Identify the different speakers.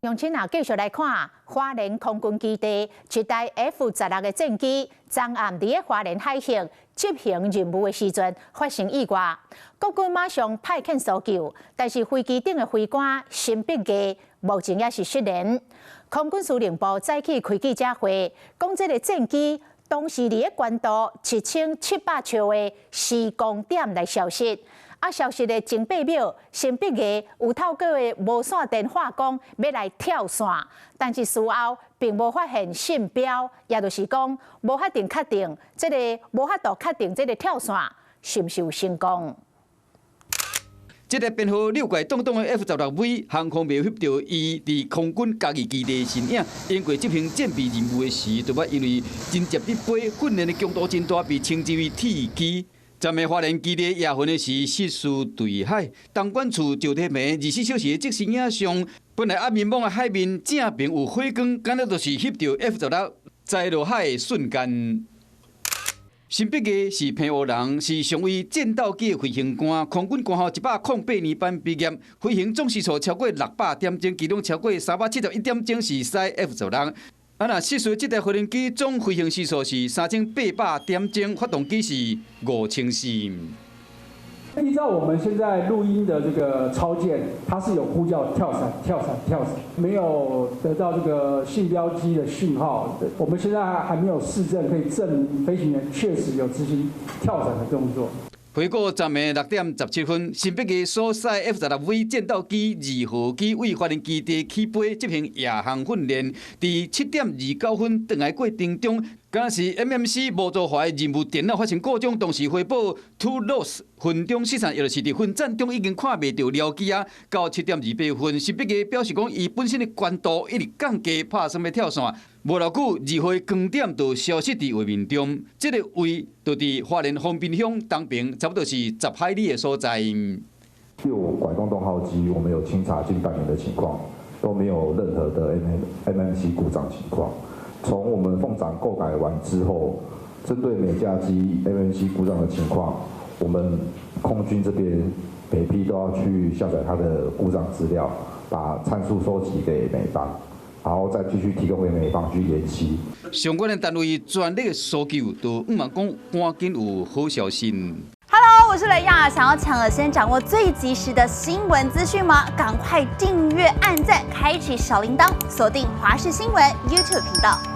Speaker 1: 鄉親啊，繼續來看花蓮空軍基地一台 F-16的戰機，昨暗佇咧花蓮海域執行任務的時陣發生意外，國軍馬上派遣搜救，但是飛機頂的飛官辛必義目前也是失聯。空軍司令部早起開記者會，講這个戰機當時佇咧高度7700尺的施工點來消失。啊！消失的前8秒，辛必義有透過的無線電話講欲來跳傘，但是事後並無發現信標，也就是講無法定確定這个無法度確定這个跳傘是毋是有成功。
Speaker 2: 這个編號六拐洞洞的 F-16V 航空兵翕著伊佇空軍嘉義基地的身影，經過執行戰備任務的時，就捌因為真捷佇飛，訓練的強度真大，被稱之為鐵機。昨暝花蓮基地夜巡的時，失事墜海。東管處石鐵坪24小時的即時影像，本來壓面網的海面正邊有火光，敢若就是翕著 F-16栽落海的瞬間。辛必義是澎湖人，是上位戰鬥機的飛行官，空軍官校108年班畢業，飛行總時數超過600點鐘，其中超過371點鐘是駛 F-16。啊，若失事這台飛行機總飛行時數是3800點鐘，發動機是5400。
Speaker 3: 依照我們現在錄音的這個抄件，它是有呼叫跳傘、跳傘、跳傘，沒有得到這個信標機的訊號。我們現在還沒有事證可以證明飛行員確實有執行跳傘的動作。
Speaker 2: 回顧昨暝6點17分，辛必義所駛 F-16V 戰鬥機二號機為花蓮基地起飛執行夜航訓練，佇7點29分轉來過程中，敢若是 MMC 模組化的任務電腦發生故障，當時回報 two lost 分鐘失散，也就是佇混戰中已經看袂著僚機啊。到7點28分，辛必義表示講，伊本身的高度一直降低，拍算欲跳傘。無偌久，2號的光點就消失佇畫面中。這个位就佇花蓮豐濱鄉東爿，差不多是10海里的所在。
Speaker 4: 六拐洞洞號機，我們有清查近半年的情況，都沒有任何的 MMC 故障情況。從我們鳳長購改完之後，針對每架機 MMC 故障的情況，我們空軍這邊每批都要去下載它的故障資料，把參數收集給美方，然後再繼續提供給美方去研析。
Speaker 2: 相關的單位全力搜救，就向望講趕緊有好消息。
Speaker 5: Hello，我是雷亞，想要搶先掌握最及時的新聞資訊嗎？趕快訂閱、按讚、開啟小鈴鐺，鎖定華視新聞 YouTube 頻道。